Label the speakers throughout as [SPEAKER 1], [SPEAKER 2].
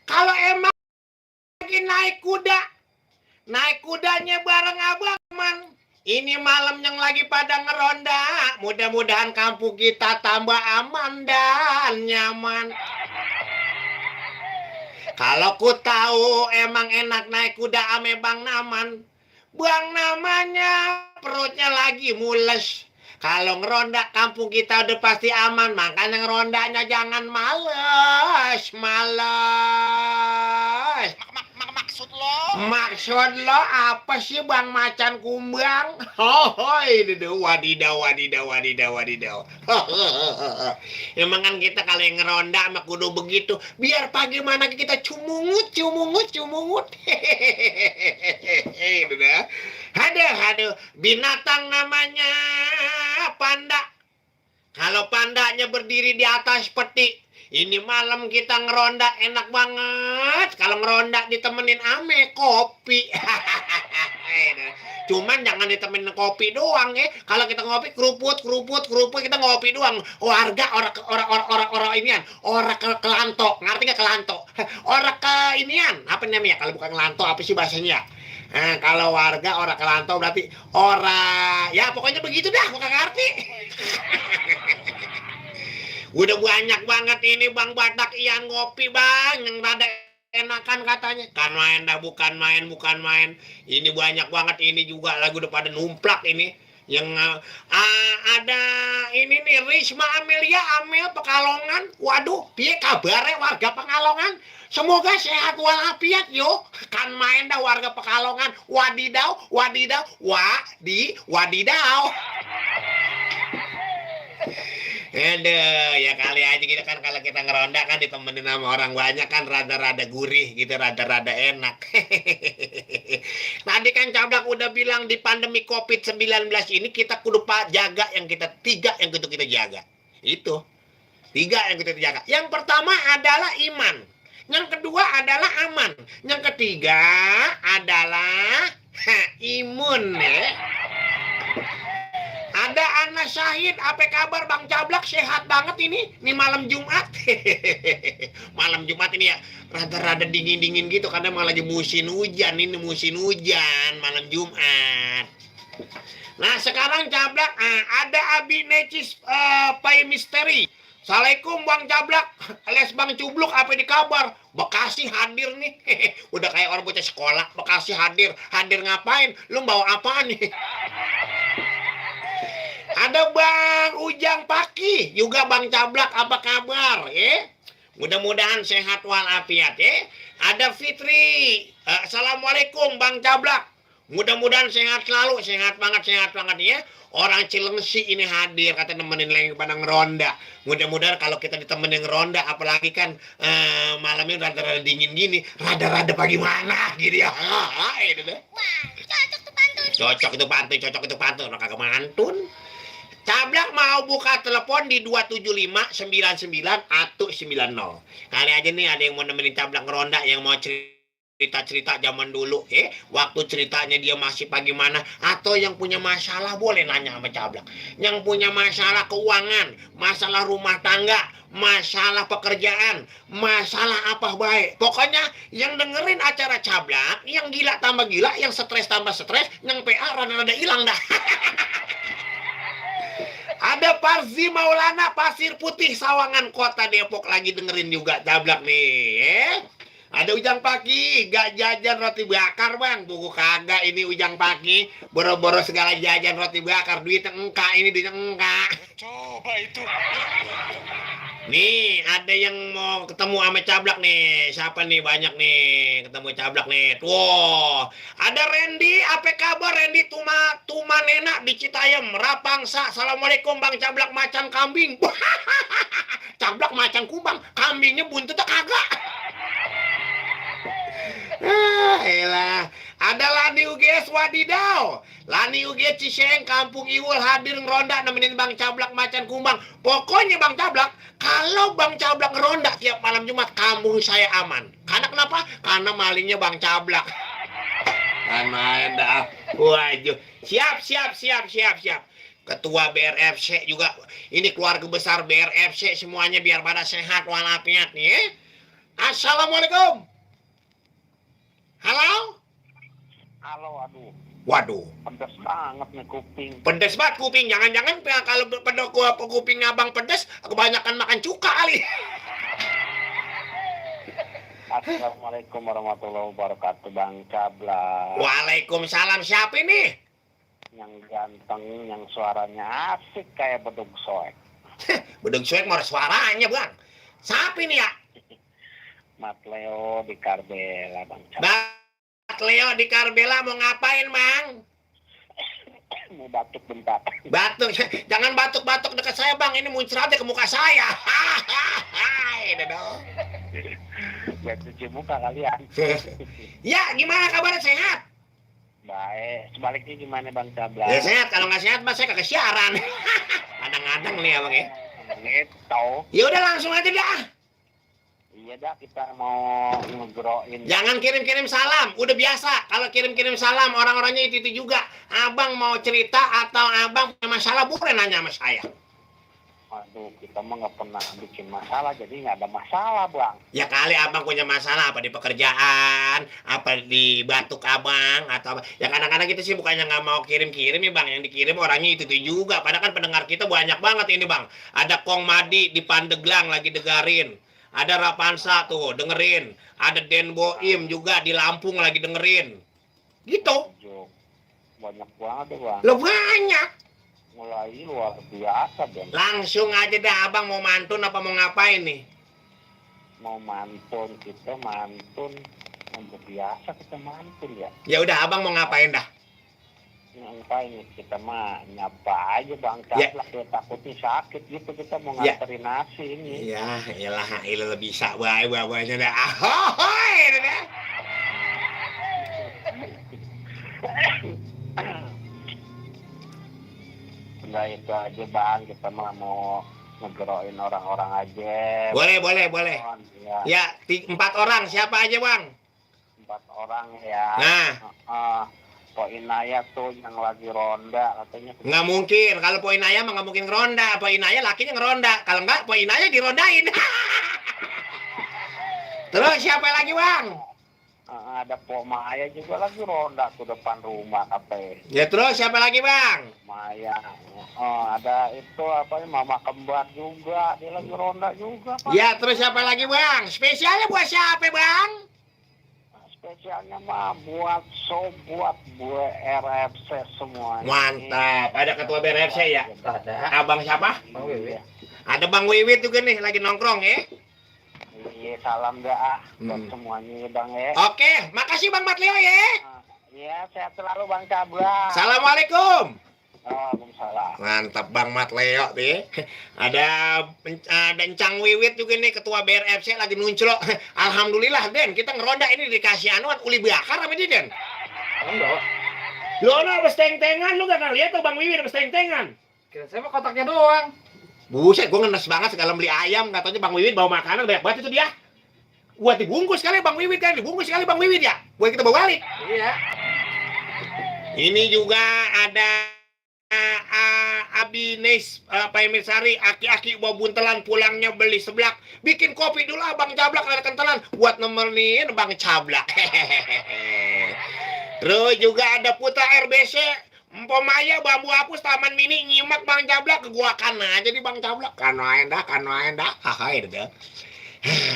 [SPEAKER 1] Kalau emang lagi naik kudanya bareng abang man. Ini malam yang lagi pada ngeronda. Mudah-mudahan kampung kita tambah aman dan nyaman. Kalau ku tahu emang enak naik kuda ame Bang Naman. Bang namanya perutnya lagi mules. Kalau ngeronda kampung kita udah pasti aman. Makanya ngerondanya jangan males.
[SPEAKER 2] Maksud lo?
[SPEAKER 1] Maksud lo apa sih Bang Macan Kumbang? Hohoi, wadidaw. Emang kan kita kalau yang ngeronda sama kudu begitu. Biar pagi mana kita cumungut. Hehehe. Aduh, binatang namanya panda. Kalau pandanya berdiri di atas peti, ini malam kita ngeronda enak banget. Kalau ngeronda ditemenin ame kopi. Cuman jangan ditemenin kopi doang ya. Kalau kita ngopi keruput kita ngopi doang. Warga orang inian, orang kelanto. Ngerti nggak kelanto? Orang ke inian, apa namanya? Kalau bukan kelanto apa sih bahasanya? Nah, kalau warga orang kelanto berarti orang, ya pokoknya begitu dah, gua kagak ngerti. Udah banyak banget ini Bang Batak Ian ngopi Bang, yang rada enakan katanya. Kan main dah, bukan main. Ini banyak banget ini juga lagu udah pada numplak ini. Yang ada ini nih Risma Amelia Amel Pekalongan. Waduh, piye kabare warga Pekalongan? Semoga sehat walafiat yo. Kan main dah warga Pekalongan. Wadidaw. Aduh, ya kali aja kita kan kalau kita ngeronda kan ditemenin sama orang banyak kan rada-rada gurih gitu, rada-rada enak. Tadi kan Cablak udah bilang di pandemi COVID-19 ini kita kudu jaga yang kita jaga. Itu. 3 yang kita jaga. Yang pertama adalah iman. Yang kedua adalah aman. Yang ketiga adalah imun ya. Ada anak Syahid, apa kabar Bang Cablak? Sehat banget ini malam Jumat. Malam Jumat ini ya rada-rada dingin gitu karena malah lagi musim hujan malam Jumat. Nah sekarang Cablak ada Abi Necis Pai Misteri. Assalamualaikum Bang Cablak alias Bang Cubluk, apa di kabar? Bekasi hadir nih. Udah kayak orang bocah sekolah. Bekasi hadir ngapain? Lu bawa apaan nih? Ada Bang Ujang Paki, juga Bang Cablak, apa kabar? Mudah-mudahan sehat walafiat ya. Ada Fitri, Assalamualaikum Bang Cablak. Mudah-mudahan sehat selalu, sehat banget ya. Orang Cilengsi ini hadir, kata nemenin lagi pada ngeronda. Mudah-mudahan kalau kita ditemenin ngeronda, apalagi kan malamnya rada-rada dingin gini, rada-rada bagaimana gitu ya.
[SPEAKER 2] Wah, cocok tuh pantun.
[SPEAKER 1] Orang kagak mantun. Cablak mau buka telepon di 275 99 atau 90. Kali aja nih ada yang mau nemenin Cablak ngeronda, yang mau cerita zaman dulu, waktu ceritanya dia masih bagaimana, atau yang punya masalah boleh nanya sama Cablak. Yang punya masalah keuangan, masalah rumah tangga, masalah pekerjaan, masalah apa baik. Pokoknya yang dengerin acara Cablak, yang gila tambah gila, yang stres tambah stres, yang PA rada-rada hilang dah. Ada Parzi Maulana Pasir Putih Sawangan Kota Depok lagi dengerin juga Cablak nih. Ada Ujang Paki, gak jajan roti bakar Bang. Buku kagak ini Ujang Paki. Boro-boro segala jajan roti bakar. Duitnya engkak, ini duitnya engkak.
[SPEAKER 2] Coba itu.
[SPEAKER 1] Nih, ada yang mau ketemu sama Cablak nih. Siapa nih? Banyak nih ketemu Cablak nih. Wow, ada Randy. Apa kabar Randy? Tuma Nena di Citayam, Rapangsa. Assalamualaikum Bang Cablak macan kambing. Cablak macan kumbang, kambingnya buntutnya kagak. Elah. Ada Lani UGS wadidaw. Lani UGS Ciseng Kampung Iwul hadir ngeronda nemenin Bang Cablak macan kumbang. Pokoknya Bang Cablak, kalau Bang Cablak ngeronda tiap malam Jumat, kampung saya aman. Karena kenapa? Karena malingnya Bang Cablak. Kan main dah. Waduh. Siap. Ketua BRFC juga. Ini keluarga besar BRFC semuanya biar pada sehat walafiat nih. Assalamualaikum. Halo?
[SPEAKER 2] Halo, aduh.
[SPEAKER 1] Waduh,
[SPEAKER 2] Pedas banget nih kuping.
[SPEAKER 1] pedes banget kuping. Jangan-jangan kalau pada kuping abang pedes, kebanyakan makan cuka kali.
[SPEAKER 2] Assalamualaikum warahmatullahi wabarakatuh, Bang Cabla.
[SPEAKER 1] Waalaikumsalam. Siapa ini?
[SPEAKER 2] Yang ganteng, yang suaranya asik kayak bedug soek.
[SPEAKER 1] Bedeng cuek mau suaranya, Bang. Siapa ini ya?
[SPEAKER 2] Mat Leo di Karbela, Bang Cabla.
[SPEAKER 1] Bang Leo di Karbela mau ngapain, Bang?
[SPEAKER 2] Mau batuk bentar.
[SPEAKER 1] Batuk. Jangan batuk-batuk dekat saya, Bang. Ini muncratnya ke muka saya. Ini dong.
[SPEAKER 2] Biar cuci muka kalian.
[SPEAKER 1] Ya, gimana kabarnya, sehat?
[SPEAKER 2] Baik. Sebaliknya gimana, Bang Cabla?
[SPEAKER 1] Ya sehat. Kalau nggak sehat, Mas, saya kagak siaran. Kadang-kadang nih, Abang ya.
[SPEAKER 2] Gitu.
[SPEAKER 1] Ya udah langsung aja dah.
[SPEAKER 2] Iya dah, kita mau ngegroin.
[SPEAKER 1] Jangan kirim-kirim salam, udah biasa. Kalau kirim-kirim salam, orang-orangnya itu juga. Abang mau cerita atau abang punya masalah, boleh nanya sama saya.
[SPEAKER 2] Aduh, kita mah nggak pernah bikin masalah, jadi nggak ada masalah, Bang.
[SPEAKER 1] Ya kali abang punya masalah, apa di pekerjaan, apa di batuk abang, atau apa. Ya kadang-kadang kita sih bukannya nggak mau kirim-kirim ya bang, yang dikirim orangnya itu juga. Padahal kan pendengar kita banyak banget ini bang. Ada Kong Madi di Pandeglang lagi dengerin. Ada Rapansa tuh dengerin. Ada Den Boim juga di Lampung lagi dengerin. Gitu.
[SPEAKER 2] Aduh, banyak banget ya, Bang.
[SPEAKER 1] Lo banyak.
[SPEAKER 2] Mulai luar biasa, Bang.
[SPEAKER 1] Langsung aja dah abang mau mantun apa mau ngapain nih?
[SPEAKER 2] Mau mantun, kita mantun. Udah biasa kita mantun ya.
[SPEAKER 1] Ya udah abang mau ngapain dah?
[SPEAKER 2] Ngapain kita mah nyapa aja Bang
[SPEAKER 1] Ya.
[SPEAKER 2] Caplak, ya takutnya sakit gitu, kita mau
[SPEAKER 1] Ya.
[SPEAKER 2] nganterin nasi ini.
[SPEAKER 1] Ya, iyalah bisa bae bawanya dah. Ahoy, dah.
[SPEAKER 2] Enggak itu aja Bang, kita mah mau ngegeroin orang-orang aja.
[SPEAKER 1] Boleh.
[SPEAKER 2] Ya,
[SPEAKER 1] Ya, 4 orang siapa aja bang?
[SPEAKER 2] 4 orang ya.
[SPEAKER 1] Nah,
[SPEAKER 2] Pak Inaya tuh yang lagi ronda katanya.
[SPEAKER 1] nggak mungkin. Kalau Poin Inaya mah nggak mungkin ngeronda. Poin Inaya lakinya ngeronda. Kalau nggak, Poin Inaya dirondain. Terus siapa lagi bang?
[SPEAKER 2] Ada Pok Maya juga lagi ronda tuh depan rumah katanya.
[SPEAKER 1] Ya terus siapa lagi bang?
[SPEAKER 2] Maya. Ada itu apa ya, Mama Kembar juga, dia lagi ronda juga, Pak.
[SPEAKER 1] Ya terus siapa lagi bang? Spesialnya buat siapa bang?
[SPEAKER 2] Spesialnya mah buat RFC semuanya.
[SPEAKER 1] Mantap. Ada ketua BRFC ya?
[SPEAKER 2] Ada.
[SPEAKER 1] Abang siapa?
[SPEAKER 2] Bang Wiwi.
[SPEAKER 1] Ada Bang Wiwit juga nih lagi nongkrong ya.
[SPEAKER 2] Iya, salam dah buat
[SPEAKER 1] Hmm.
[SPEAKER 2] semuanya ya, Bang ya.
[SPEAKER 1] Oke, makasih Bang Matlio ya.
[SPEAKER 2] Iya, sehat selalu Bang Cabla.
[SPEAKER 1] Assalamualaikum.
[SPEAKER 2] Waalaikumsalam.
[SPEAKER 1] Mantap Bang Matleo nih. Ada Encang Wiwit juga nih ketua BRFC lagi muncul. Alhamdulillah Den, kita ngeronda ini dikasih anuan uli bakar sama dia Den.
[SPEAKER 3] Enggak.
[SPEAKER 1] Lo habis teng-tengan lu gak lihat tuh Bang Wiwit habis teng-tengan.
[SPEAKER 3] Kira saya mah kotaknya doang.
[SPEAKER 1] Buset, gue ngenes banget sekali beli ayam, katanya Bang Wiwit bawa makanan banyak banget itu dia. Buat dibungkus kali Bang Wiwit kan, dibungkus kali Bang Wiwit ya. Buat kita bawa balik.
[SPEAKER 3] Iya.
[SPEAKER 1] Ini juga ada Abi Nes Pak Emir Sari, aki-aki bawa buntelan pulangnya beli seblak. Bikin kopi dulu Bang Cablak ada kentelan buat nemenin Bang Cablak. Terus juga ada Putra RBC, Empo Maya bambu hapus Taman Mini nyimak Bang Cablak ke gua kan aja di Bang Cablak. Kan main dah. Hahaha itu.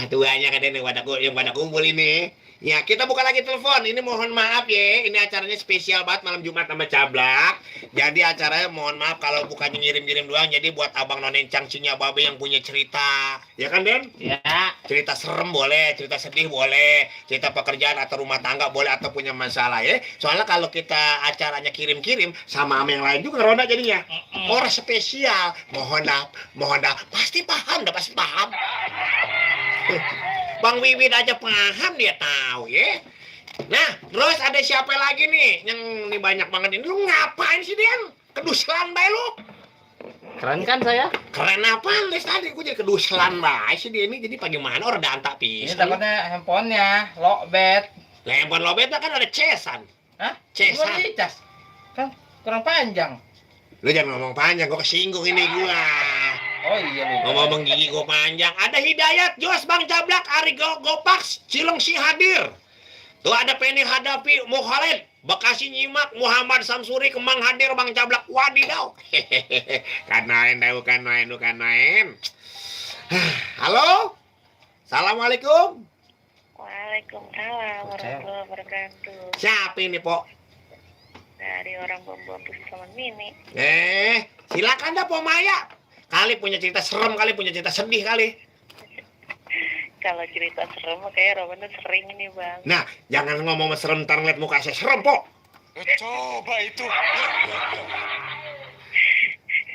[SPEAKER 1] Tuh banyak kan ini yang pada kumpul ini. Ya, kita buka lagi telepon. Ini mohon maaf ya. Ini acaranya spesial banget malam Jumat sama Cablak. Jadi acaranya mohon maaf kalau bukannya ngirim-ngirim doang. Jadi buat Abang Nonencang Cinya Babe yang punya cerita. Ya kan, Den?
[SPEAKER 3] Ya.
[SPEAKER 1] Cerita serem boleh, cerita sedih boleh, cerita pekerjaan atau rumah tangga boleh atau punya masalah ya. Soalnya kalau kita acaranya kirim-kirim sama yang lain juga ronda jadinya. Orang spesial. Mohon dah. Pasti paham. Bang Wiwit aja paham dia tahu ya. Nah, terus ada siapa lagi nih? Yang ini banyak banget ini. Lu ngapain sih, Den? Keduselan bae lu.
[SPEAKER 3] Keren kan saya?
[SPEAKER 1] Keren apaan les tadi? Gue jadi keduselan bae sih dia ini. Jadi bagaimana orang dantak
[SPEAKER 3] Ini
[SPEAKER 1] pisan.
[SPEAKER 3] takutnya handphonenya lowbat.
[SPEAKER 1] Lah handphone lobetnya kan ada cesan.
[SPEAKER 3] Hah?
[SPEAKER 1] Cesan.
[SPEAKER 3] Gua dicas. Kan kurang panjang.
[SPEAKER 1] Lu jangan ngomong panjang, gue kesinggung ini gua.
[SPEAKER 3] Oh iya nih.
[SPEAKER 1] Ngomong gigi gue panjang. Ada Hidayat, Jos, Bang Cablak, Ari Gopaks, Cilengsi hadir. Tuh ada Penny Hadapi, Mukhalid, Bekasi nyimak, Muhammad Samsuri, Kemang hadir, Bang Cablak. Wadidaw. Hehehe. Kanain, kanain. Halo? Assalamualaikum.
[SPEAKER 4] Waalaikumsalam warahmatullahi wabarakatuh.
[SPEAKER 1] Siapa ini, Po?
[SPEAKER 4] Dari orang Bom Taman Mini.
[SPEAKER 1] Silakan dah, Po Maya. Kali punya cerita serem, kali punya cerita sedih kali.
[SPEAKER 4] Kalau cerita serem kayak Roman tuh sering ini bang.
[SPEAKER 1] Nah, jangan ngomong serem, ntar ngeliat muka saya serem, Po.
[SPEAKER 5] Coba itu.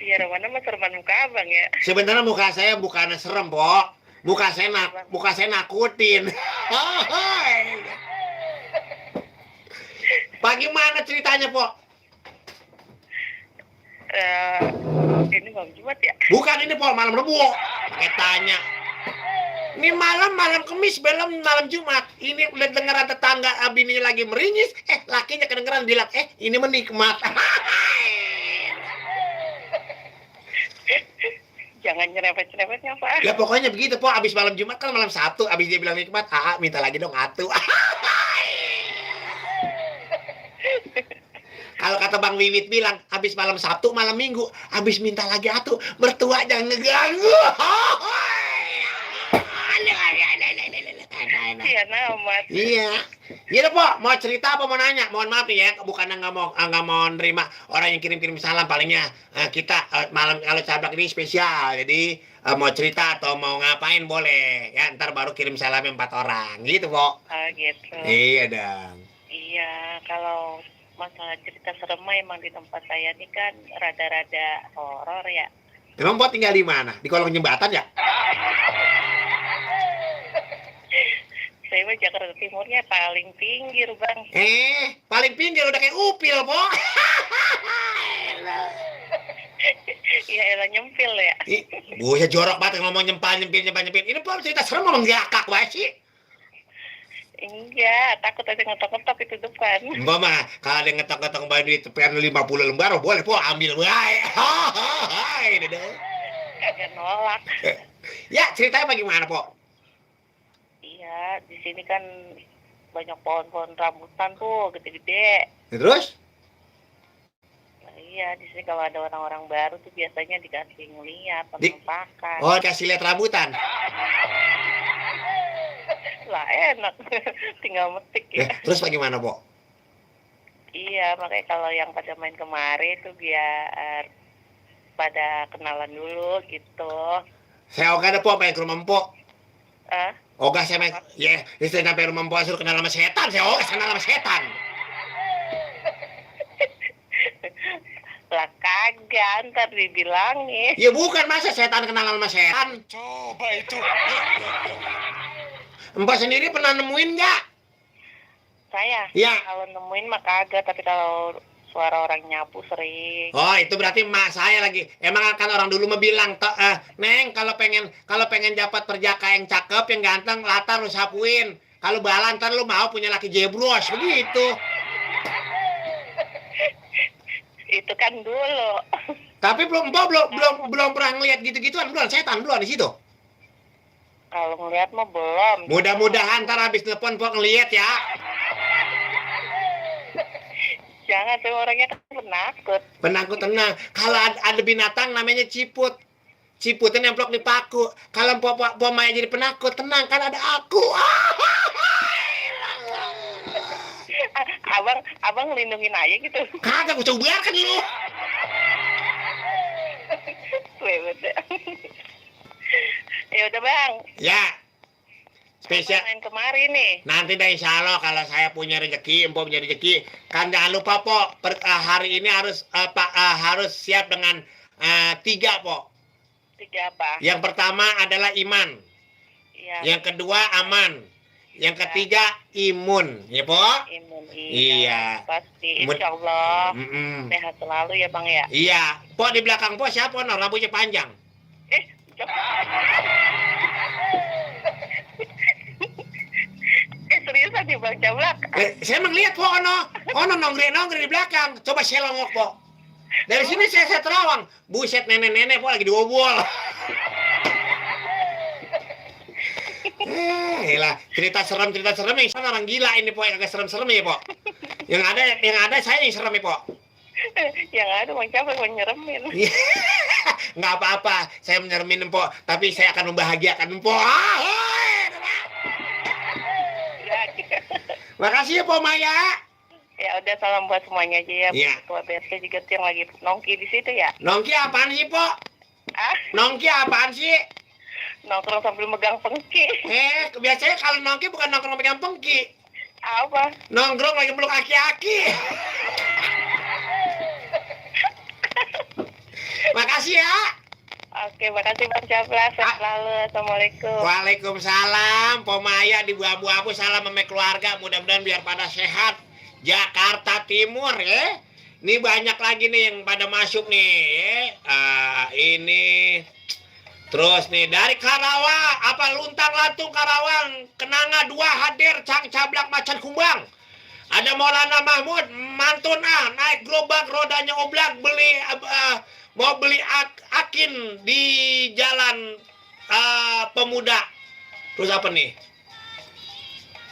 [SPEAKER 4] Iya Roman mah sereman muka abang ya.
[SPEAKER 1] Sebenarnya muka saya bukan serem, Po. Muka saya nakutin. Bagaimana ceritanya, Po?
[SPEAKER 4] Ini bang Jumat ya.
[SPEAKER 1] Bukan ini, Po, malam Rebo. Pakai tanya. Ini malam Kemis, belum malam Jumat. Ini udah dengeran tetangga bininya lagi meringis. Lakinya kedengeran bilang, ini menikmat.
[SPEAKER 4] Jangan nyerepet-nyerepetnya Pak.
[SPEAKER 1] Ya pokoknya begitu, Po. Abis malam Jumat kan malam Sabtu. Abis dia bilang nikmat, minta lagi dong atu. Kalau kata Bang Wiwit bilang, habis malam Sabtu, malam Minggu, habis minta lagi atuh, mertua jangan ngeganggu.
[SPEAKER 4] Iya namat.
[SPEAKER 1] Iya. Iya Po, mau cerita apa mau nanya? Mohon maaf nih ya, bukan nggak mau nerima orang yang kirim salam. Palingnya kita malam kalau Cablak ini spesial. Jadi mau cerita atau mau ngapain boleh. Ya ntar baru kirim salamnya 4 orang. Gitu, Po.
[SPEAKER 4] Oh gitu.
[SPEAKER 1] Iya dong.
[SPEAKER 4] Iya kalau masalah cerita serem mah emang di tempat saya ini kan rada-rada horor ya.
[SPEAKER 1] Emang Po tinggal di mana? Di kolong jembatan ya?
[SPEAKER 4] Saya mah Jakarta Timurnya paling pinggir bang.
[SPEAKER 1] Paling pinggir udah kayak upil, Po.
[SPEAKER 4] Iya elah nyempil ya.
[SPEAKER 1] Buaya jorok banget ngomong nyempil. Ini Po cerita serem ngomong gakak banget sih.
[SPEAKER 4] Enggak, takut aja ngetok-ngetok itu depan.
[SPEAKER 1] Mbak mah, kalau ada yang ngetok-ngetok baju di tepian 50 lembar, boleh Po ambil baik. Ini deh.
[SPEAKER 4] Kagak nolak.
[SPEAKER 1] Ya, ceritanya bagaimana, Po?
[SPEAKER 4] Iya, di sini kan banyak pohon-pohon rambutan tuh, gede-gede.
[SPEAKER 1] Terus?
[SPEAKER 4] Nah, iya, di sini kalau ada orang-orang baru tuh biasanya dikasih ngeliat, penampakan.
[SPEAKER 1] Oh, kasih lihat rambutan.
[SPEAKER 4] Lah enak, tinggal metik ya.
[SPEAKER 1] Terus bagaimana, Po?
[SPEAKER 4] Iya, makanya kalau yang pada main kemari tuh biar pada kenalan dulu gitu.
[SPEAKER 1] Saya oga ada, Po, pengen ke rumah Mpok. Oga saya main, istri sampai rumah Mpok suruh kenal sama setan. Saya oga kenal sama setan.
[SPEAKER 4] Lah kagak, ntar dibilangin.
[SPEAKER 1] Ya bukan, masa setan kenal sama setan?
[SPEAKER 5] Coba itu.
[SPEAKER 1] Mpok sendiri pernah nemuin nggak?
[SPEAKER 4] Saya?
[SPEAKER 1] Ya.
[SPEAKER 4] Kalau nemuin mah kagak, tapi kalau suara orang nyapu sering.
[SPEAKER 1] Oh, itu berarti emak saya lagi. Emang kan orang dulu mah bilang, Neng, kalau pengen dapat perjaka yang cakep, yang ganteng, latar lu sapuin. Kalau bala ntar lu mau punya laki jeblos, begitu.
[SPEAKER 4] Itu kan dulu.
[SPEAKER 1] Tapi belum pernah ngeliat gitu-gituan, belum setan belum di situ.
[SPEAKER 4] Kalau ngeliat mah belum.
[SPEAKER 1] Mudah-mudahan ntar habis telepon Pok ngeliat ya.
[SPEAKER 4] Jangan, tuh orangnya kan penakut.
[SPEAKER 1] Penakut tenang. Kalau ada binatang namanya ciput. Ciputnya nemplok di paku. Kalau Pok Maya jadi penakut, tenang kan ada aku.
[SPEAKER 4] Abang lindungin aja gitu.
[SPEAKER 1] Kagak, gue coba biarkan lu.
[SPEAKER 4] Ya udah bang.
[SPEAKER 1] Ya. Spesial.
[SPEAKER 4] Main kemari nih.
[SPEAKER 1] Nanti deh insya Allah kalau saya punya rezeki, Empok punya rezeki. Kan jangan lupa, Po, hari ini harus siap dengan 3, Po.
[SPEAKER 4] 3 apa?
[SPEAKER 1] Yang pertama adalah iman.
[SPEAKER 4] Iya.
[SPEAKER 1] Yang kedua aman. Yang ketiga imun, ya Po?
[SPEAKER 4] Imun,
[SPEAKER 1] Iya.
[SPEAKER 4] Pasti,
[SPEAKER 1] Imun.
[SPEAKER 4] insya Allah.
[SPEAKER 1] Mm-mm.
[SPEAKER 4] Sehat selalu ya bang ya.
[SPEAKER 1] Iya. Po di belakang Po siapa? Rambutnya panjang.
[SPEAKER 4] Seriusan nih bang Cablak.
[SPEAKER 1] Saya melihat Po ono nongkrong di belakang. Coba saya longok Po. Dari sini saya terawang. Buset nenek-nenek Po lagi diobol. Elah, cerita serem yang sana orang gila ini, Po. Agak serem-serem ya, Po. Yang ada saya yang serem ya, Po.
[SPEAKER 4] Yang ada Bang Caplak mau nyeremin.
[SPEAKER 1] Iya. Nggak apa-apa, saya menyeremin, Po. Tapi saya akan membahagiakan, Po. Makasih ya, Po Maya.
[SPEAKER 4] Ya udah, salam buat semuanya aja ya.
[SPEAKER 1] Iya.
[SPEAKER 4] Ketua BRT juga tuh yang lagi nongki di situ ya.
[SPEAKER 1] Nongki apaan sih, Po?
[SPEAKER 4] Ah,
[SPEAKER 1] Nongki apaan sih?
[SPEAKER 4] nongkrong sambil megang pengki.
[SPEAKER 1] Biasanya kalau nongki bukan nongkrong pegang pengki.
[SPEAKER 4] Apa?
[SPEAKER 1] Nongkrong lagi peluk aki-aki. Makasih ya.
[SPEAKER 4] Oke, makasih Bang Caplak. Sehat selalu. Assalamualaikum.
[SPEAKER 1] Waalaikumsalam. Po Maya di Bu-Abu salam sama keluarga. Mudah-mudahan biar pada sehat. Jakarta Timur ya. Ini banyak lagi nih yang pada masuk nih. Ini. Terus nih dari Karawang, Luntang Lantung Karawang, Kenanga 2 hadir, cablak macan kumbang. Ada Maulana Mahmud, mantun naik gerobak rodanya oblak mau beli akin di jalan Pemuda. Terus apa nih?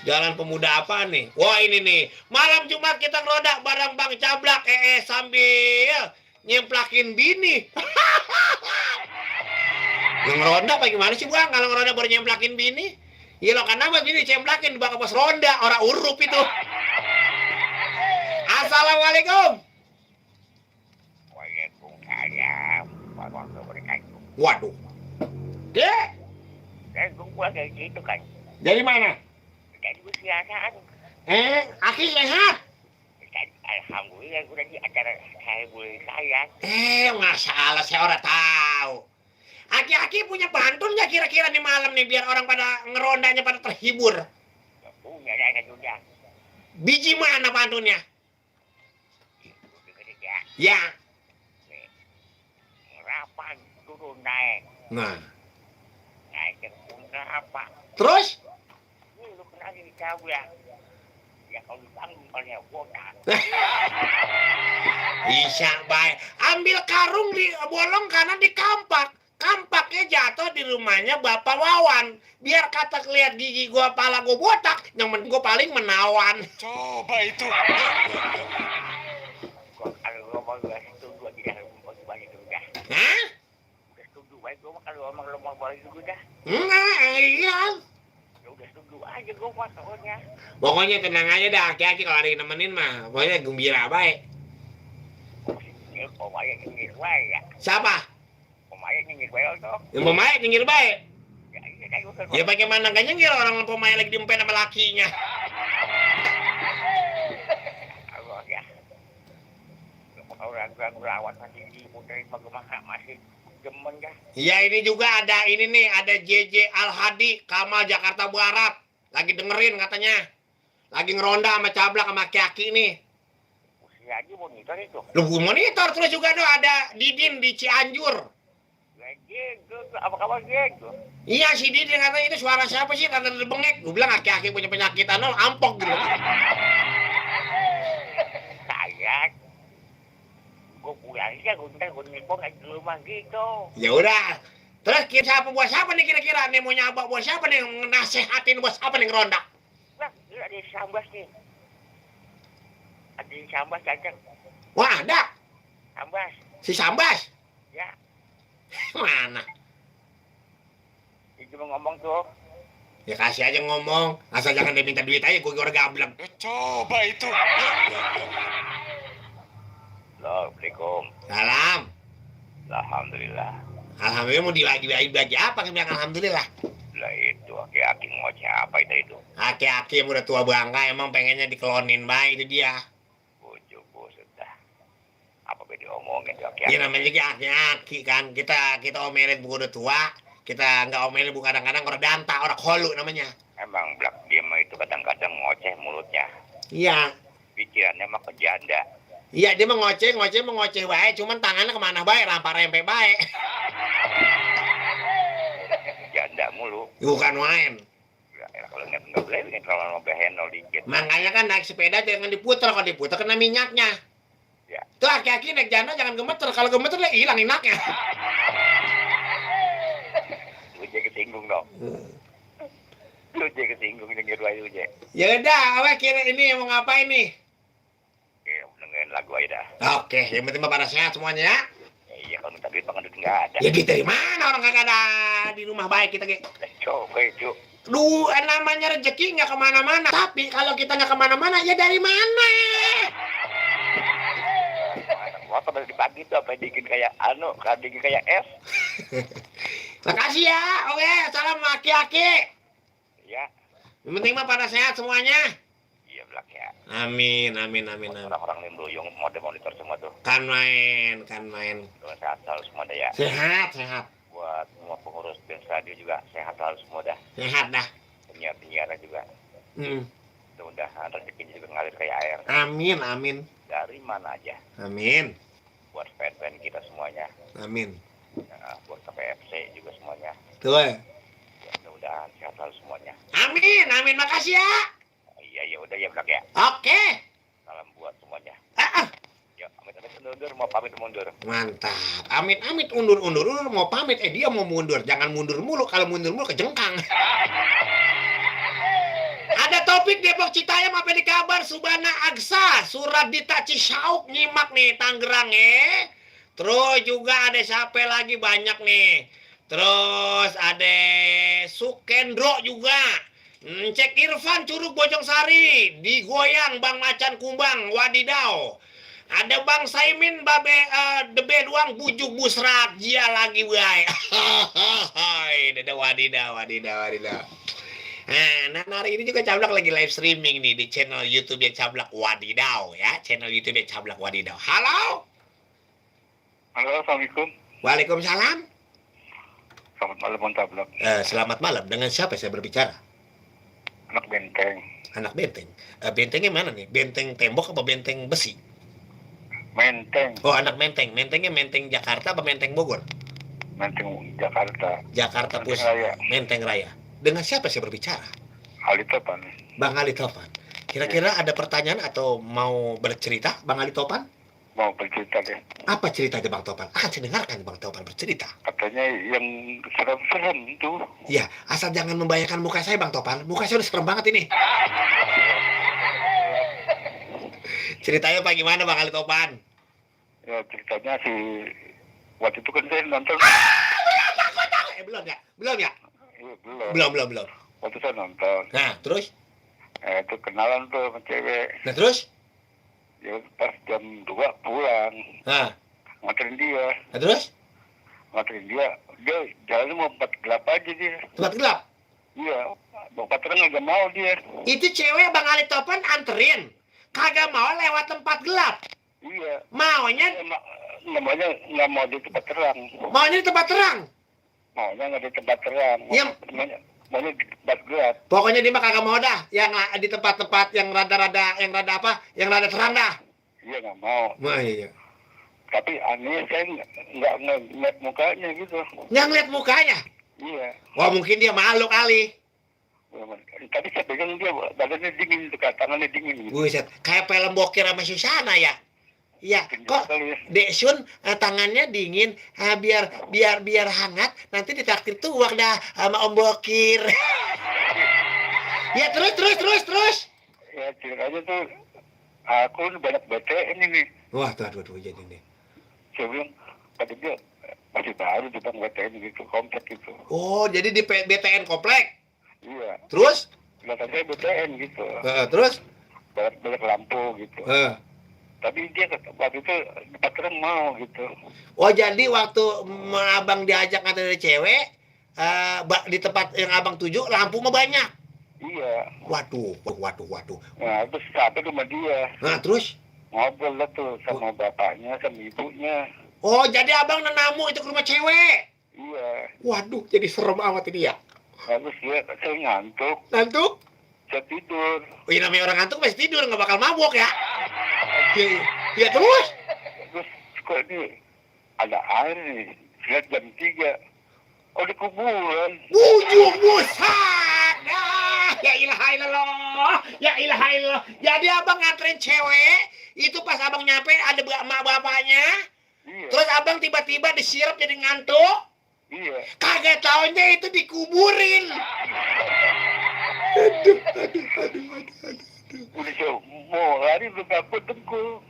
[SPEAKER 1] Jalan Pemuda apa nih? Wah ini nih, malam Jumat kita ngeroda bareng Bang Cablak sambil nyemplakin bini. Yang ngeronda apa gimana sih Bang? Kalau ngeronda baru nyemplakin bini? Ya lo kenapa bini cemplakin di bawah pos ronda? Orang urup itu. Assalamualaikum.
[SPEAKER 2] Waalaikumsalam warahmatullahi wabarakatuh.
[SPEAKER 1] Waduh. Dek,
[SPEAKER 2] Gua kayak gitu kan.
[SPEAKER 1] dari mana?
[SPEAKER 2] Dari usiaan.
[SPEAKER 1] Aki sehat.
[SPEAKER 2] Alhamdulillah udah di acara saya boleh saya.
[SPEAKER 1] Masalah saya orang tahu. Aki-aki punya pantun nggak kira-kira nih malam nih biar orang pada ngerondanya pada terhibur?
[SPEAKER 2] Punya ada sudah.
[SPEAKER 1] Biji mana pantunnya? Ya.
[SPEAKER 2] Ngerapan turun naik.
[SPEAKER 1] Nah.
[SPEAKER 2] Naik ke ngerapan.
[SPEAKER 1] Terus?
[SPEAKER 2] Lu pernah di Cablak. Ya kalau ditanggung oleh botak.
[SPEAKER 1] Bisa baik. Ambil karung di bolong kanan di kampak. Kampaknya jatuh di rumahnya Bapak Wawan. Biar kata lihat gigi gua, pala gua botak, yang gua paling menawan.
[SPEAKER 5] Coba itu.
[SPEAKER 2] Kalau ngomong gua setuju aja dah bagi banyak udah.
[SPEAKER 1] Hah?
[SPEAKER 2] Udah setuju baik gua kalau ngomong balik juga dah.
[SPEAKER 1] Enggak, iya.
[SPEAKER 2] Ya udah setuju aja gua mah pokoknya.
[SPEAKER 1] Pokoknya tenang aja dah, aki-aki kalau ada yang nemenin mah. Pokoknya gembira baik.
[SPEAKER 2] Ya kok banyak nyengir baik ya.
[SPEAKER 1] Siapa?
[SPEAKER 2] Pemain nyengir baik dong.
[SPEAKER 1] Yang pemain nyengir baik.
[SPEAKER 2] Ya iya kan gua kan.
[SPEAKER 1] Ya bagaimana gak nyengir orang pemain lagi diempen sama lakinya.
[SPEAKER 2] Allah ya. Orang rawat masih di putri bagaimana masih demen ya.
[SPEAKER 1] Iya ini juga ada ini nih, ada JJ Al-Hadi, Kamal Jakarta Barat. Lagi dengerin katanya. Lagi ngeronda sama Cablak sama aki-aki nih.
[SPEAKER 2] Usia aja monitor itu.
[SPEAKER 1] Lu monitor terus juga tuh ada Didin di Cianjur.
[SPEAKER 2] Gitu, apa kabar gitu?
[SPEAKER 1] Iya si Didin katanya itu suara siapa sih? Tanda bengek. Gue bilang aki-aki punya penyakit anol, ampok gitu.
[SPEAKER 2] Saya gue pulang aja, gue nelfon aja di rumah gitu.
[SPEAKER 1] Ya udah. Terus siapa buat siapa nih kira-kira nih mau nyabak buat siapa nih nasehatin buat siapa nih ngeronda?
[SPEAKER 2] Nah, ini ada di Sambas nih. Ada di Sambas cacang.
[SPEAKER 1] Wah ada.
[SPEAKER 2] Sambas,
[SPEAKER 1] Si Sambas.
[SPEAKER 2] ya.
[SPEAKER 1] Mana?
[SPEAKER 2] Dia cuma ngomong tuh.
[SPEAKER 1] Ya kasih aja ngomong. Asal jangan dia minta duit aja, gue orang gablek.
[SPEAKER 5] Coba itu.
[SPEAKER 2] Assalamualaikum.
[SPEAKER 1] Salam.
[SPEAKER 2] Alhamdulillah.
[SPEAKER 1] Alhamdulillah mau dibagi apa? Kan bilang alhamdulillah.
[SPEAKER 2] Lah itu aki-aki ngoceh apa itu?
[SPEAKER 1] Aki-aki yang udah tua bangga emang pengennya diklonin baik itu dia.
[SPEAKER 2] Bujuk sudah. Apa beda omongin tuh
[SPEAKER 1] Iya
[SPEAKER 2] aki-aki?
[SPEAKER 1] namanya juga aki-aki kan. Kita omelin buku udah tua. Kita nggak omelin buku kadang-kadang orang danta, orang holu namanya.
[SPEAKER 2] Emang Black dia mah itu kadang-kadang ngoceh mulutnya.
[SPEAKER 1] Iya.
[SPEAKER 2] Pikirannya mah ke janda.
[SPEAKER 1] Iya dia mengoceh baik. Cuman tangannya kemana baik, rampa-rempe baik.
[SPEAKER 2] Janda mulu.
[SPEAKER 1] Bukan main.
[SPEAKER 2] Ya, kalau nggak boleh bikin kalau mau behenol dikit.
[SPEAKER 1] Makanya kan naik sepeda jangan diputer. Kalau diputer kena minyaknya.
[SPEAKER 2] Ya.
[SPEAKER 1] Tuh aki-aki naik janda jangan gemeter. Kalau gemeter lah hilang minaknya.
[SPEAKER 2] Lu jadi kesinggung dong. Lu jadi je kesinggung denger ayu je.
[SPEAKER 1] Ya udah, apa kira ini mau ngapain nih?
[SPEAKER 2] Ya, dengerin lagu aja dah.
[SPEAKER 1] Oke, yang penting pada sehat semuanya ya.
[SPEAKER 2] Ya, iya kalau minta duit pengen duit nggak ada.
[SPEAKER 1] Ya duit dari mana orang kagak ada di rumah baik kita ge.
[SPEAKER 2] Coba itu.
[SPEAKER 1] Namanya rezeki nggak kemana-mana. Tapi kalau kita nggak kemana-mana, ya dari mana?
[SPEAKER 2] Motor dari pagi tuh apa bikin kayak bikin kayak es.
[SPEAKER 1] Makasih ya. Oke, salam aki-aki.
[SPEAKER 2] Ya,
[SPEAKER 1] Yang penting mah pada sehat semuanya.
[SPEAKER 2] iya belak ya.
[SPEAKER 1] Amin.
[SPEAKER 2] Orang-orang yang doyong monitor semua tuh.
[SPEAKER 1] Kan main.
[SPEAKER 2] Doa sehat selalu semua dah ya.
[SPEAKER 1] Sehat.
[SPEAKER 2] Buat semua pengurus band radio juga sehat selalu semua dah.
[SPEAKER 1] Sehat dah.
[SPEAKER 2] Penyiar-penyiarnya juga.
[SPEAKER 1] Hmm.
[SPEAKER 2] Mudah-mudahan rezekinya juga ngalir kayak air.
[SPEAKER 1] Amin.
[SPEAKER 2] Dari mana aja.
[SPEAKER 1] Amin.
[SPEAKER 2] Buat fan-fan kita semuanya.
[SPEAKER 1] Amin.
[SPEAKER 2] Nah, buat KPFC juga semuanya.
[SPEAKER 1] Tuh.
[SPEAKER 2] Ya, mudah-mudahan sehat selalu semuanya.
[SPEAKER 1] Amin. Makasih ya.
[SPEAKER 2] Iya, udah ya belak ya.
[SPEAKER 1] Oke.
[SPEAKER 2] Salam buat semuanya.
[SPEAKER 1] Ah.
[SPEAKER 2] Ya, amit-amit mundur, mau pamit mundur.
[SPEAKER 1] Mantap. Amit undur mau pamit. Dia mau mundur. Jangan mundur mulu. Kalau mundur mulu kejengkang. Ada topik Depok Citayam apa di kabar Subana Agsa Surat Dita Cisauk nyimak nih Tangerang ya. Terus juga ada siapa lagi banyak nih. Terus ada Sukendro juga. Cek Irfan Curug Bojong Sari digoyang Bang Macan Kumbang wadidaw. Ada Bang Saimin Babe Debe doang bujuk busrat dia lagi bay. Hahaha wadidaw. Nah, hari ini juga Cablak lagi live streaming nih di channel YouTube yang Cablak Wadidaw ya, channel YouTube yang Cablak Wadidaw. Halo.
[SPEAKER 2] Halo, assalamualaikum.
[SPEAKER 1] Waalaikumsalam.
[SPEAKER 2] Selamat malam, Bang Cablak.
[SPEAKER 1] Selamat malam. Dengan siapa saya berbicara?
[SPEAKER 2] Anak benteng.
[SPEAKER 1] Anak benteng. Bentengnya mana nih? Benteng tembok apa benteng besi?
[SPEAKER 2] Menteng.
[SPEAKER 1] Oh, anak menteng. Mentengnya menteng Jakarta apa menteng Bogor?
[SPEAKER 2] Menteng Jakarta.
[SPEAKER 1] Jakarta
[SPEAKER 2] Menteng
[SPEAKER 1] Pusat.
[SPEAKER 2] Raya.
[SPEAKER 1] Menteng Raya. Dengan siapa saya berbicara?
[SPEAKER 2] Ali Topan.
[SPEAKER 1] Bang Ali Topan. Kira-kira ada pertanyaan atau mau bercerita, Bang Ali Topan?
[SPEAKER 2] Mau bercerita deh.
[SPEAKER 1] Apa ceritanya Bang Topan? Akan saya dengarkan Bang Topan bercerita.
[SPEAKER 2] Katanya yang serem-serem tuh.
[SPEAKER 1] Ya, asal jangan membayangkan muka saya Bang Topan. Muka saya udah serem banget ini. Ceritanya Pak gimana Bang Ali Topan?
[SPEAKER 2] Ya ceritanya si waktu itu kan saya nonton.
[SPEAKER 1] Belum ya?
[SPEAKER 2] Belum.
[SPEAKER 1] Belum.
[SPEAKER 2] Waktu saya nonton.
[SPEAKER 1] Nah, terus?
[SPEAKER 2] Itu kenalan tuh sama cewek.
[SPEAKER 1] Nah, terus?
[SPEAKER 2] Ya pas jam 2 pulang.
[SPEAKER 1] Nah,
[SPEAKER 2] Nganterin dia.
[SPEAKER 1] terus?
[SPEAKER 2] Dia jalan mau 4 gelap aja dia.
[SPEAKER 1] Tempat gelap?
[SPEAKER 2] Iya. Bapak terang nggak mau dia.
[SPEAKER 1] Itu cewek Bang Ali Topan anterin. Kagak mau lewat tempat gelap.
[SPEAKER 2] Iya.
[SPEAKER 1] Maunya
[SPEAKER 2] Namanya nggak mau di tempat terang.
[SPEAKER 1] di tempat terang.
[SPEAKER 2] Maunya nggak di tempat terang.
[SPEAKER 1] Yang
[SPEAKER 2] Maunya di tempat gelap.
[SPEAKER 1] pokoknya dia mah kagak mau dah yang di tempat-tempat yang rada terang dah.
[SPEAKER 2] Iya nggak mau.
[SPEAKER 1] Wah, iya.
[SPEAKER 2] Tapi aneh saya nggak ngeliat mukanya gitu.
[SPEAKER 1] Yang lihat mukanya.
[SPEAKER 2] Iya.
[SPEAKER 1] Wah, mungkin dia malu kali.
[SPEAKER 2] Tadi saya pegang dia badannya dingin, tangannya dingin. Gitu.
[SPEAKER 1] Buset, kayak film bokir sama Susana ya. Iya, kok
[SPEAKER 2] Kali ya.
[SPEAKER 1] Dek Sun tangannya dingin, biar hangat, nanti ditraktir tuak dah sama Om Bokir. Ya terus.
[SPEAKER 2] Ya ceritanya tuh aku banyak BTN ini.
[SPEAKER 1] Wah, tuh jadi nih.
[SPEAKER 2] Saya bilang pada dia masih baru di bang BTN gitu, komplek gitu.
[SPEAKER 1] Oh, jadi di BTN komplek.
[SPEAKER 2] Iya.
[SPEAKER 1] Terus?
[SPEAKER 2] Kata saya BTN gitu.
[SPEAKER 1] Terus?
[SPEAKER 2] Banyak lampu gitu. Tapi dia waktu itu tempat terang mau gitu.
[SPEAKER 1] Oh, jadi waktu abang diajak nganter cewek, di tempat yang abang tuju lampu mah banyak.
[SPEAKER 2] Iya.
[SPEAKER 1] Waduh.
[SPEAKER 2] Nah terus sampai rumah dia.
[SPEAKER 1] Nah, terus?
[SPEAKER 2] Ngobrol lah tuh sama bapaknya, sama ibunya.
[SPEAKER 1] Oh, jadi abang nenamu itu ke rumah cewek.
[SPEAKER 2] Iya.
[SPEAKER 1] Waduh, jadi serem amat ini ya.
[SPEAKER 2] Terus dia saya ngantuk,
[SPEAKER 1] Ngantuk?
[SPEAKER 2] saya tidur.
[SPEAKER 1] Oh, ya namanya orang ngantuk pasti tidur, nggak bakal mabok ya. Ya terus?
[SPEAKER 2] Terus kok ini ada air nih, lihat jam 3. Oh di kuburan.
[SPEAKER 1] Bujung busan. Ya ilaha illallah. Jadi abang nganterin cewek, itu pas abang nyampe ada emak bapaknya.
[SPEAKER 2] Iya.
[SPEAKER 1] Terus abang tiba-tiba disirap jadi ngantuk.
[SPEAKER 2] Iya.
[SPEAKER 1] Kagak taunya itu dikuburin.
[SPEAKER 2] Udah saya mau lari udah dapet dengkul.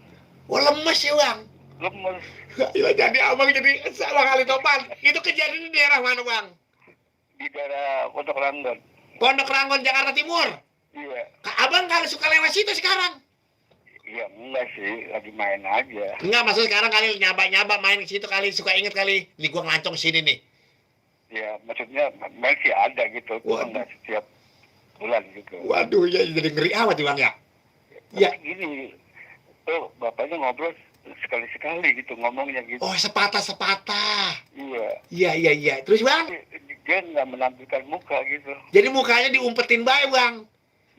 [SPEAKER 1] Wah, lemes ya bang.
[SPEAKER 2] Lemes.
[SPEAKER 1] Ya, jadi abang jadi Bang Ali Topan. Itu kejadian di daerah mana bang?
[SPEAKER 2] Di daerah Pondok Ranggon.
[SPEAKER 1] Pondok Ranggon, Jakarta Timur.
[SPEAKER 2] Iya.
[SPEAKER 1] Abang kalau suka lewat situ sekarang?
[SPEAKER 2] Iya enggak sih, lagi main aja.
[SPEAKER 1] Enggak, maksud sekarang kali nyaba-nyaba main ke situ kali, suka inget kali. Nih gua ngelancong sini nih.
[SPEAKER 2] Ya maksudnya masih ada gitu, cuma
[SPEAKER 1] Waduh.
[SPEAKER 2] nggak setiap bulan gitu.
[SPEAKER 1] Waduh, ya jadi ngeri amat nih bang ya. Ya.
[SPEAKER 2] Tapi gini, tuh bapaknya ngobrol sekali-sekali gitu, ngomongnya gitu.
[SPEAKER 1] Oh, sepatah-sepatah.
[SPEAKER 2] Iya.
[SPEAKER 1] Iya. Terus bang,
[SPEAKER 2] Dia nggak menampilkan muka gitu.
[SPEAKER 1] jadi mukanya diumpetin baik bang.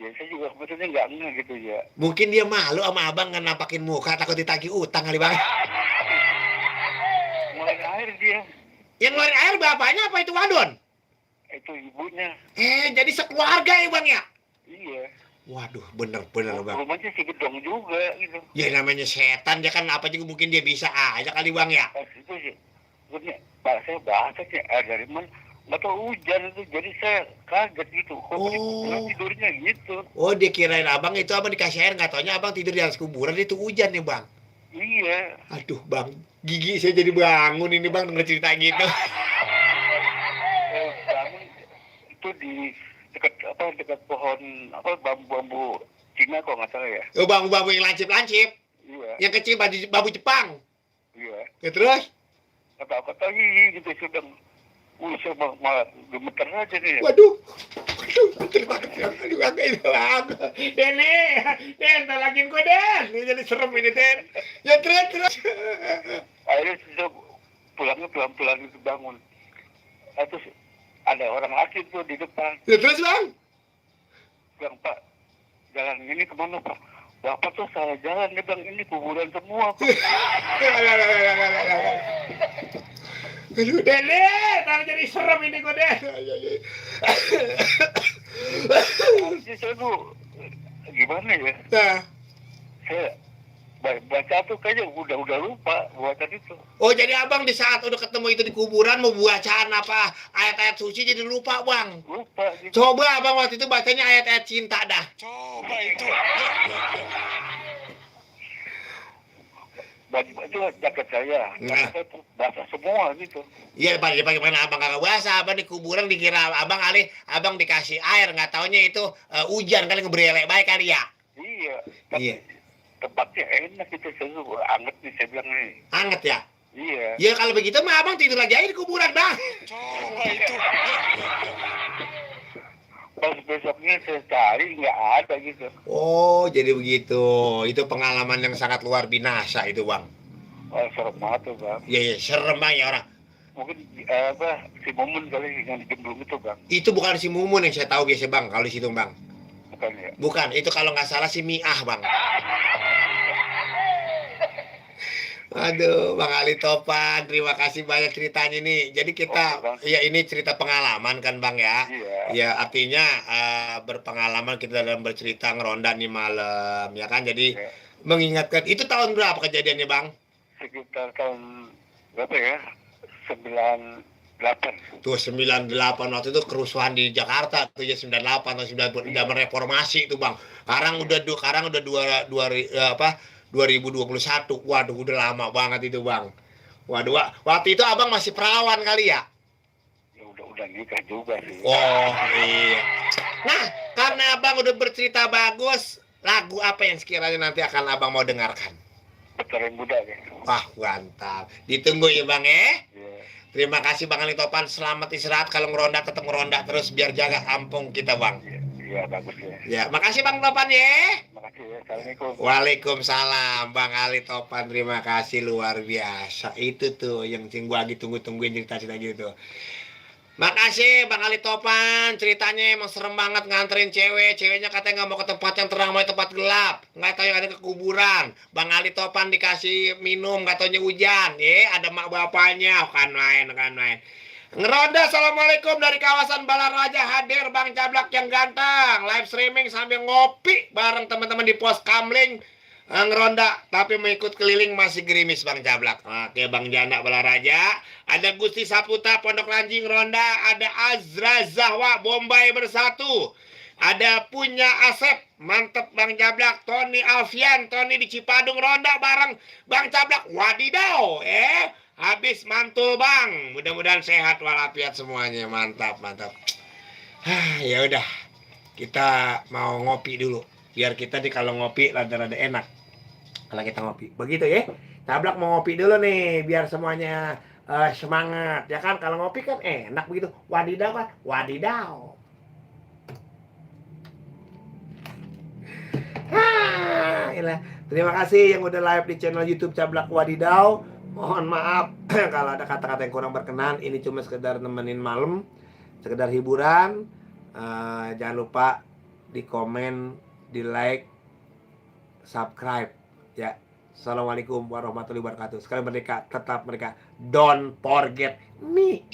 [SPEAKER 2] Ya saya juga sebetulnya nggak ngeh gitu ya.
[SPEAKER 1] Mungkin dia malu sama abang nggak nampakin muka, takut ditagih utang kali bang.
[SPEAKER 2] Mulai air dia,
[SPEAKER 1] Yang ngeluarin air bapaknya apa itu wadon?
[SPEAKER 2] itu ibunya.
[SPEAKER 1] Jadi sekeluarga ya bang ya?
[SPEAKER 2] Iya.
[SPEAKER 1] Waduh, bener bang.
[SPEAKER 2] Rumahnya si gedong juga gitu.
[SPEAKER 1] Ya namanya setan, dia kan apa juga mungkin dia bisa aja kali bang ya?
[SPEAKER 2] Pas itu sih, saya bahasanya air dari mana? Nggak tahu hujan itu, jadi saya kaget gitu. Kok
[SPEAKER 1] Oh.
[SPEAKER 2] tidurnya gitu?
[SPEAKER 1] Oh, dia kirain abang itu abang dikasih air, nggak taunya abang tidur di atas kuburan, itu hujan nih bang.
[SPEAKER 2] Iya.
[SPEAKER 1] Aduh bang, gigi saya jadi bangun ini bang denger cerita gitu.
[SPEAKER 2] Saya bangun itu di dekat pohon bambu Cina kok nggak salah ya.
[SPEAKER 1] Oh, bambu-bambu yang lancip-lancip,
[SPEAKER 2] Iya.
[SPEAKER 1] yang kecil bambu Jepang.
[SPEAKER 2] Iya.
[SPEAKER 1] Ya terus?
[SPEAKER 2] Kata-kata gitu sedang. Saya malah gemeter aja nih.
[SPEAKER 1] Waduh, terima kasih. Aduh, agak itu bang. Dene, entar lagiin gue Den. Ini jadi serem ini Den. Ya terus.
[SPEAKER 2] Akhirnya sudah pulangnya pelan-pelan itu bangun. Terus ada orang laki tuh di depan.
[SPEAKER 1] Ya terus bang.
[SPEAKER 2] Bilang, Pak, jalan ini kemana Pak? Bapak tuh salah jalan, dia bilang ini kuburan semua. Pak.
[SPEAKER 1] Aduh, Dene, ntar jadi serem ini gue Den.
[SPEAKER 2] Harusnya saya tuh gimana ya?
[SPEAKER 1] Nah.
[SPEAKER 2] Saya baca tuh kayaknya udah lupa buatan itu.
[SPEAKER 1] Oh, jadi abang di saat udah ketemu itu di kuburan mau bacaan apa ayat-ayat suci jadi lupa bang.
[SPEAKER 2] Lupa gitu.
[SPEAKER 1] Coba abang waktu itu bacanya ayat-ayat cinta dah.
[SPEAKER 5] Coba itu.
[SPEAKER 2] Baju jaket saya,
[SPEAKER 1] Nah.
[SPEAKER 2] saya tuh basah semua gitu.
[SPEAKER 1] Iya, bagaimana abang kagak basah, abang di kuburan dikira abang dikasih air, nggak taunya itu hujan kali ngebrelek baik kali ya.
[SPEAKER 2] Iya. Tapi
[SPEAKER 1] Iya.
[SPEAKER 2] tempatnya enak gitu, saya tuh anget nih saya bilang nih.
[SPEAKER 1] Anget ya.
[SPEAKER 2] Iya.
[SPEAKER 1] Ya kalau begitu mah abang tidur lagi aja di kuburan bang.
[SPEAKER 5] Coba itu.
[SPEAKER 2] Pas besoknya saya cari nggak ada gitu.
[SPEAKER 1] Oh, jadi begitu. Itu pengalaman yang sangat luar binasa itu bang.
[SPEAKER 2] Wah, serem banget tuh bang.
[SPEAKER 1] Iya, serem bang ya orang.
[SPEAKER 2] Mungkin si Mumun kali yang digemblung itu bang.
[SPEAKER 1] Itu bukan si Mumun yang saya tahu biasa bang kalau di situ bang.
[SPEAKER 2] Bukan ya?
[SPEAKER 1] Bukan, itu kalau nggak salah si Miah bang. Aduh, Bang Ali Topan, terima kasih banyak ceritanya nih. Jadi kita,
[SPEAKER 2] Oke, Bang.
[SPEAKER 1] ya ini cerita pengalaman kan Bang ya.
[SPEAKER 2] Iya.
[SPEAKER 1] Ya artinya berpengalaman kita dalam bercerita ngeronda nih malam, ya kan. Jadi
[SPEAKER 2] Iya.
[SPEAKER 1] mengingatkan, itu tahun berapa kejadiannya Bang?
[SPEAKER 2] Sekitar tahun berapa ya? 98.
[SPEAKER 1] Tuh 98 waktu itu kerusuhan di Jakarta tuh ya 98 atau 90 zaman reformasi itu Bang. Sekarang udah 2021. Waduh, udah lama banget itu Bang. Waduh, waktu itu Abang masih perawan kali ya?
[SPEAKER 2] Ya udah nikah juga sih.
[SPEAKER 1] Oh, iya. Nah, karena Abang udah bercerita bagus, lagu apa yang sekiranya nanti akan Abang mau dengarkan?
[SPEAKER 2] Petara muda ya.
[SPEAKER 1] Wah, mantap. Ditunggu ya Bang ya.
[SPEAKER 2] Iya.
[SPEAKER 1] Terima kasih Bang Ali Topan. Selamat istirahat. Kalau ngeronda tetap ngeronda terus biar jaga kampung kita Bang.
[SPEAKER 2] Iya, bagus ya.
[SPEAKER 1] Ya, makasih Bang Topan ya.
[SPEAKER 2] Makasih ya. Assalamualaikum.
[SPEAKER 1] Waalaikumsalam Bang Ali Topan. Terima kasih luar biasa. Itu tuh yang gua lagi tungguin cerita-cerita gitu. Makasih Bang Ali Topan, ceritanya emang serem banget nganterin ceweknya katanya nggak mau ke tempat yang terang, mau ke tempat gelap, nggak tahu yang ada ke kuburan. Bang Ali Topan dikasih minum, nggak taunya hujan, ada mak bapaknya, kan main. Ngeronda, assalamualaikum dari kawasan Balaraja, hadir Bang Cablak yang ganteng, live streaming sambil ngopi bareng teman-teman di pos Kamling. Ngeronda tapi mengikut keliling masih gerimis Bang Cablak. Oke Bang Jana Balaraja, ada Gusti Saputa Pondok Ranjing Ronda, ada Azra Zahwa Bombay Bersatu, Ada punya Asep, mantep Bang Jablak. Tony Alfian, Tony di Cipadung Ronda bareng Bang Jablak. Wadidaw, habis mantul Bang. Mudah-mudahan sehat walafiat semuanya. Mantap, mantap. Ya udah, kita mau ngopi dulu. Biar kita kalau ngopi rada-rada enak. Kalau kita ngopi, begitu ya. Jablak mau ngopi dulu nih, biar semuanya semangat. Ya kan, kalau ngopi kan enak begitu. Wadidaw kan, wadidaw. Iyalah. Terima kasih yang udah live di channel YouTube Jablak Wadidaw. Mohon maaf kalau ada kata-kata yang kurang berkenan. Ini cuma sekedar nemenin malam, sekedar hiburan. Jangan lupa di komen, di like, subscribe ya. Assalamualaikum warahmatullahi wabarakatuh. Sekali merdeka, tetap merdeka. Don't forget me.